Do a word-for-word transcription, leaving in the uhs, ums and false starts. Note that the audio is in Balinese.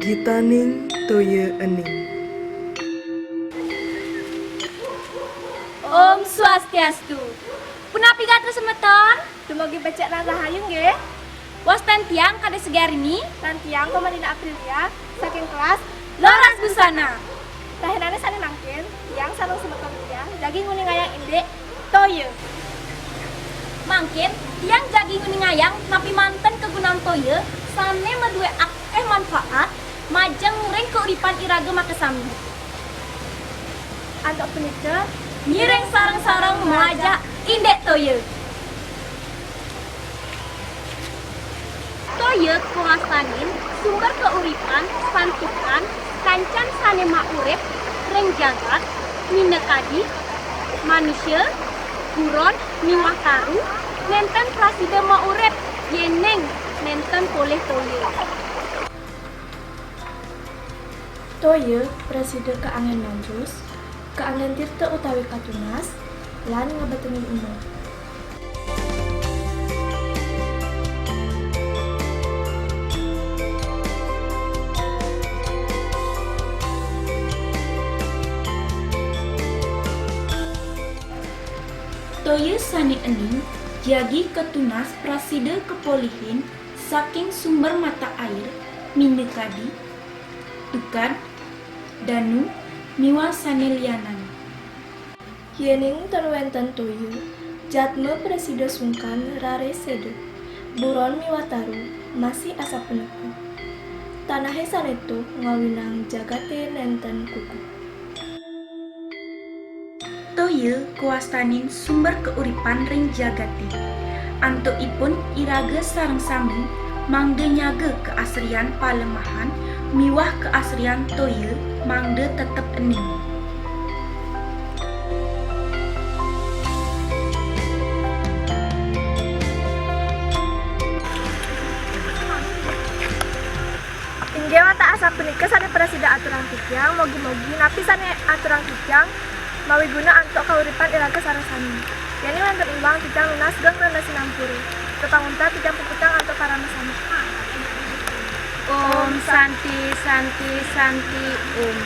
Gitaning toya ening. Om Swastiastu. Punapi gatra semeton? Dumugi becik lan rahayu nggih. Wastan tiang Kade Segarini lan tiang Komanina Aprilia saking kelas Loras Busana. Rahinane sane mangkin, tiang sareng semeton tiang jagi nguningayang indik toya. Mangkin tiang jagi nguningayang napi manten kagunan toya sane maduwe akeh manfaat majeng ring kauripan iraga makasami. Antuk punika, ngiring sareng-sareng malajah indik toya. Toya kawastanin sumber kauripan santukan kancan sane maurip ring jagat, minakadi manusa, buron miwah taru, nenten prasida maurip yening nenten polih toya. Toya prasida kaangen manjus, kaangen tirta utawi katunas, lan ngabetenin umur. Toya sane ening jagi katunas prasida kapolihin saking sumber mata air, minakadi tukad, danu, miwah sane lianan. Yening tan wenten toya, jadma prasida sungkan raris seda. Buron miwah taru masih asapunika. Tanahe sane tuh ngawinang jagate nenten kukuh. Toya kawastanin sumber kauripan ring jagate. Antuk ipun iraga sareng sami mangda nyaga kaasrian palemahan miwah kaasrian toya mangda tetep ening. Inggih wantah asapunika sane prasida aturang titiang, mogi-mogi napi sane aturang titiang mawiguna antuk kauripan iraga sareng sami. Yeni wenten iwang titiang nunas geng rena sinampura. Kapanguntat titiang puputang antuk parama sami. Om Santi, Santi, Santi, Om.